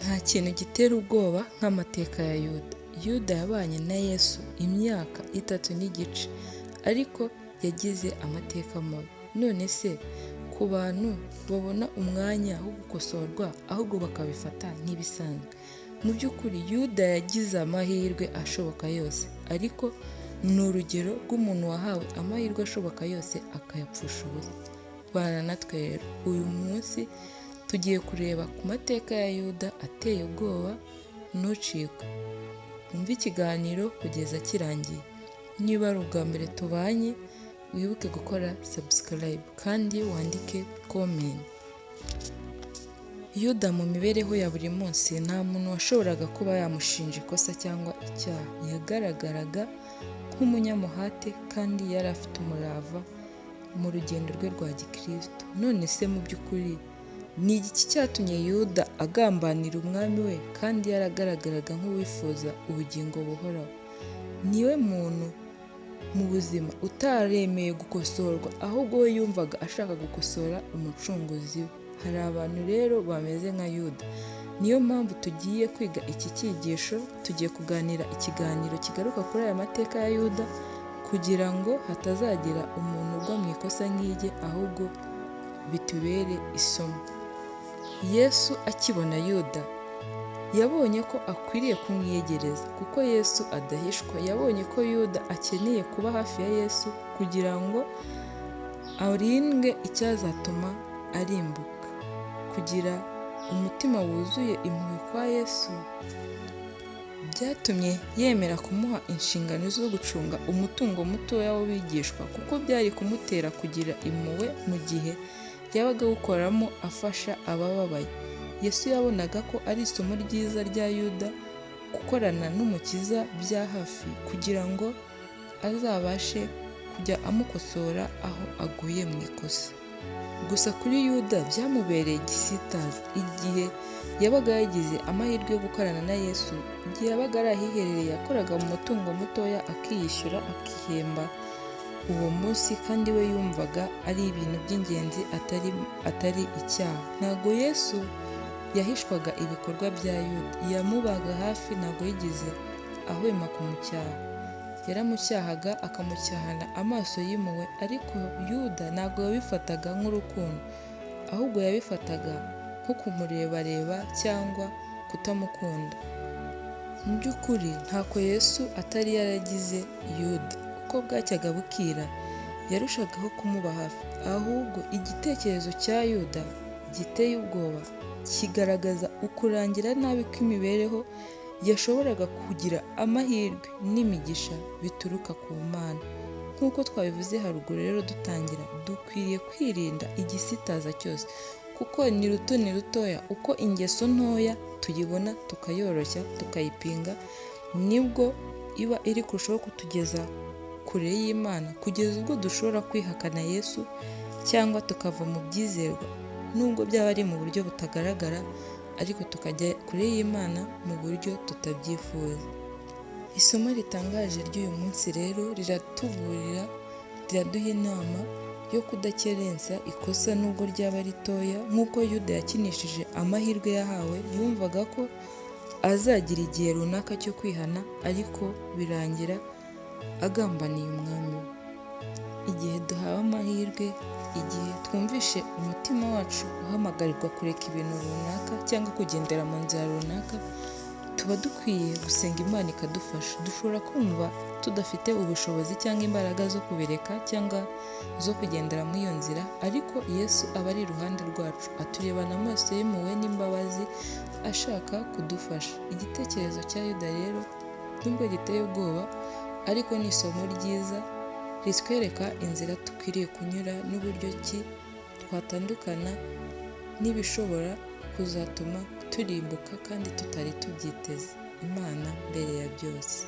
Nta kintu gitera ubwoba nk'amateka ya Yuda. Yuda yabanye na Yesu imyaka 3.5, ariko yagize amateka mabi. None se ku bantu babona umwanya wo gukosorwa ahubwo bakabifata nk'ibisanzwe? Mu by'ukuri Yuda yagize amahirwe ashoboka yose, ariko ni urugero rw'umuntu wahawe amahirwe ashoboka yose akayapfusha ubusa. Bana natwe rero uyu munsi tugiye kureba ku mateka ya Yuda ateye ubwoba, ntucikwe. Wumve ikiganiro kugeza kirangiye. Niba ari ubwa mbere tubanye, wibuke gukora subscribe kandi wandike comment. Yuda mu mibereho ya buri munsi nta muntu washoboraga kuba yamushinja ikosa cyangwa icyaha. Yagaragaraga nk'umunyamuhate kandi yari afite umurava mu rugendo rwe rwa gikristo. None se mu by'ukuri ni iki cyatumye Yuda agambanira umwami we kandi yaragaragaraga nk'uwifuza ubugingo buhoraho? Niwe muntu mu buzima utaremeye gukosorwa, ahubwo we yumvaga ashaka gukosora umucunguzi we. Hari abantu rero bameze nka Yuda. Niyo mpamvu tugiye kwiga iki cyigisho, tugiye kuganira ikiganiro kigaruka kuri aya mateka ya Yuda kugira ngo hatazagira umuntu ugwa mu ikosa nk'irye, ahubwo bitubere isomo. Yesu akibona Yuda yabonye ko akwiriye kumwiyegereza, kuko Yesu adahishwa. Yabonye ko Yuda akeneye kuba hafi ya Yesu kugira ngo arindwe icyazatuma arimbuka. Kugira umutima wuzuye impuhwe kwa Yesu byatumye yemera kumuha inshingano zo gucunga umutungo mutoya w'abigishwa, kuko byari kumutera kugira impuhwe mu gihe yabaga awukoramo afasha abababaye. Yesu yabonaga ko ari isomo ryiza rya Yuda gukorana n'Umukiza bya hafi kugira ngo azabashe kujya amukosora aho aguye mu ikosa. Gusa kuri Yuda byamubereye igisitaza igihe yabaga yagize amahirwe yo gukorana na Yesu. Igihe yabaga ari ahiherereye yakoraga mu mutungo mutoya akiyishyura, akihemba uwo munsi, kandi we yumvaga ari ibintu by'ingenzi atari icyaha. Ntabwo Yesu yahishwaga ibikorwa bya Yuda, yamubaga hafi, ntabwo yigeze ahwema kumucyaha. Yaramucyahaga akamucyahana amaso y'impuhwe, ariko Yuda ntabwo yabifataga nk'urukundo, ahubwo yabifataga nko kumurebareba cyangwa kutamukunda. Mu by'ukuri ntako Yesu atari yaragize Yuda. Uko bwacyaga bukira yarushagaho kumuba hafi, ahubwo igitekerezo cya Yuda giteye ubwoba kigaragaza ukurangira nabi kw'imibereho yashoboraga kugira amahirwe n'imigisha bituruka ku Mana. Nk'uko twabivuze haruguru rero dutangira, dukwiriye kwirinda igisitaza cyose, kuko ni ruto ni rutoya, uko ingeso ntoya tuyibona tukayoroshya tukayipinga, nibwo iba iri kurushaho kutugeza kure y'Imana, kugeza ubwo dushobora kwihakana Yesu cyangwa tukava mu byizerwa, nubwo byaba ari mu buryo butagaragara, ariko tukajya kure y'Imana mu buryo tutabyifuza. Isomo ritangaje ry'uyu munsi rero riratuburira, riraduha inama yo kudakerensa ikosa nubwo ryaba ritoya. Nk'uko Yuda yakinishije amahirwe yahawe, yumvaga ko azagira igihe runaka cyo kwihana, ariko birangira agambaniye umwami we. Igihe duhawe amahirwe, igihe twumvishe umutima wacu uhamagarirwa kureka ibintu runaka cyangwa kugendera mu nzira runaka, tuba dukwiye gusenga Imana ikadufasha. Dushobora kumva tudafite ubushobozi cyangwa imbaraga zo kubireka cyangwa zo kugendera muri iyo nzira, ariko Yesu aba ari iruhande rwacu, aturebana amaso y'impuhwe n'imbabazi, ashaka kudufasha. Igitekerezo cya Yuda rero nubwo giteye ubwoba, ariko ni isomo ryiza ritwereka inzira dukwiriye kunyura n'uburyo ki twatandukana n'ibishobora kuzatuma turimbuka kandi tutari tubyiteze. Imana mbere ya byose.